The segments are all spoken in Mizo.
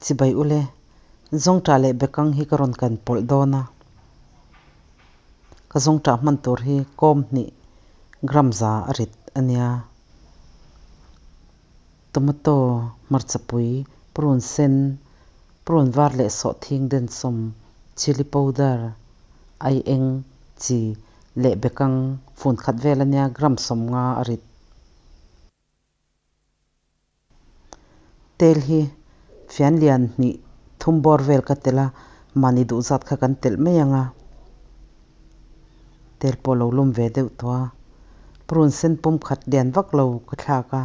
Chibai ule, zawngṭah leh bekang hi ka rawn kan pawlh dawn a. Ka zawngṭah hman tur hi kawm hnih gram za a rit a nia. Tomato, hmarchapui, purun sen, purun var leh sawhthing densawm, chilli powder, aieng, chi leh bekang fun khat vel a nia gram 50 a rit. Tel hi fian lian hnih thum bawr vel ka telh a, mahni duh zat kha kan telh mai ang a, tel pawh lo lum ve deuh tawh a, purun sen pum khat lian vak lo ka thlak a.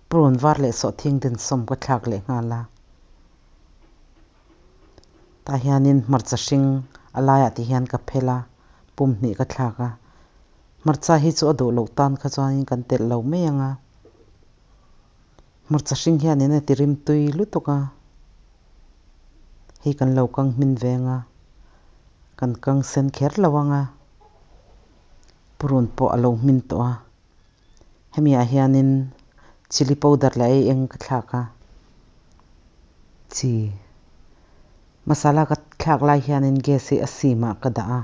Purun var leh sawhthing densawm ka thlak leh nghal a, tah hianin hmarcha hring a laiah ti hian ka phel a, pum hnih ka thlak a, hmarcha hi chu a duh loh tan kha chuanin kan telh lo mai ang a, hmarcha hring hianin a ti rim tui lutuk a, hei kan lo kang hmin ve ang a, kan kang sen kher lo ang a, purun pawh a lo hmin tawh a. Hemi ah hianin chilli powder leh ei eng ka thlak a, chi masala ka thlak lai hianin gas hi a sim ah ka dah a.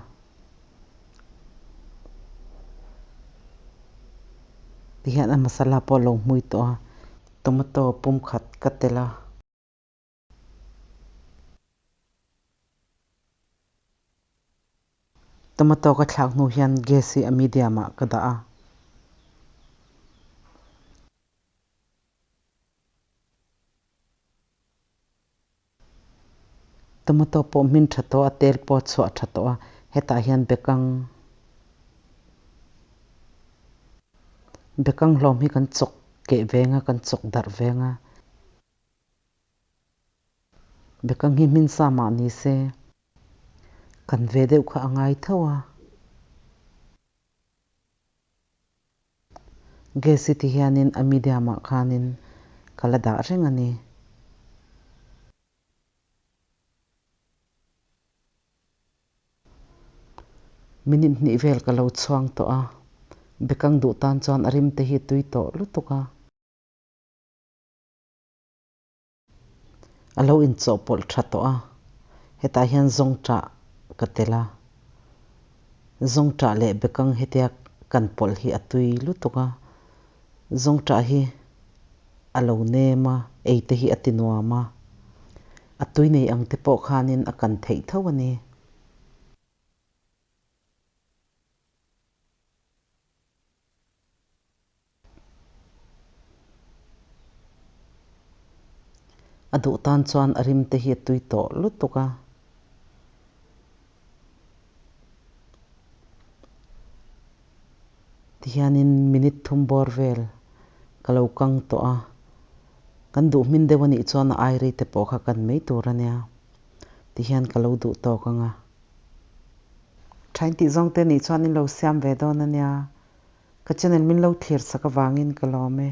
Tihian a masala pawh a lo hmui tawh a, tomato pum khat ka telh a. Tomato ka thlak hnu hian gas hi a medium ah ka dah a. Tomato pawh hmin tha tawh a, tel pawh a chhuah tha tawh a, hetah hian bekang bekang hlawm hi kan chawk keh veng a, kan chawk darh veng a. Bekang hi hmin sa mah ni se. Kan ve deuh kha a ngai tho a. Gas hi ti hianin a medium ah khanin ka la dah reng a ni. Minute hnih vel ka lo chhuang tawh a. Bekang duh tan chuan a rim te hi tui tawh lutuk a. A lo inchawhpawlh tha tawh a, hetah hian zawngṭah ka tel a, zawngṭah leh bekang hetia kan pawlh hi a tui lutuk a, zawngṭah hi a lo nem a, ei te hi a ti nuam a, a tui nei ang te pawh khanin a kan theih tho a ni. A duh tan chuan a rim te hi a tui tawh lutuk a. Tihianin minute thum bawr vel ka lo kang tawh a, kan duh hmin deuh a nih chuan a ai rei te pawh kha kan mai tur a nia. Tihian ka lo duh tawk ang a. Thain tih zawng te nih chuan in lo siam ve dawn a nia. Ka channel min lo thlir sak avangin ka lawm e.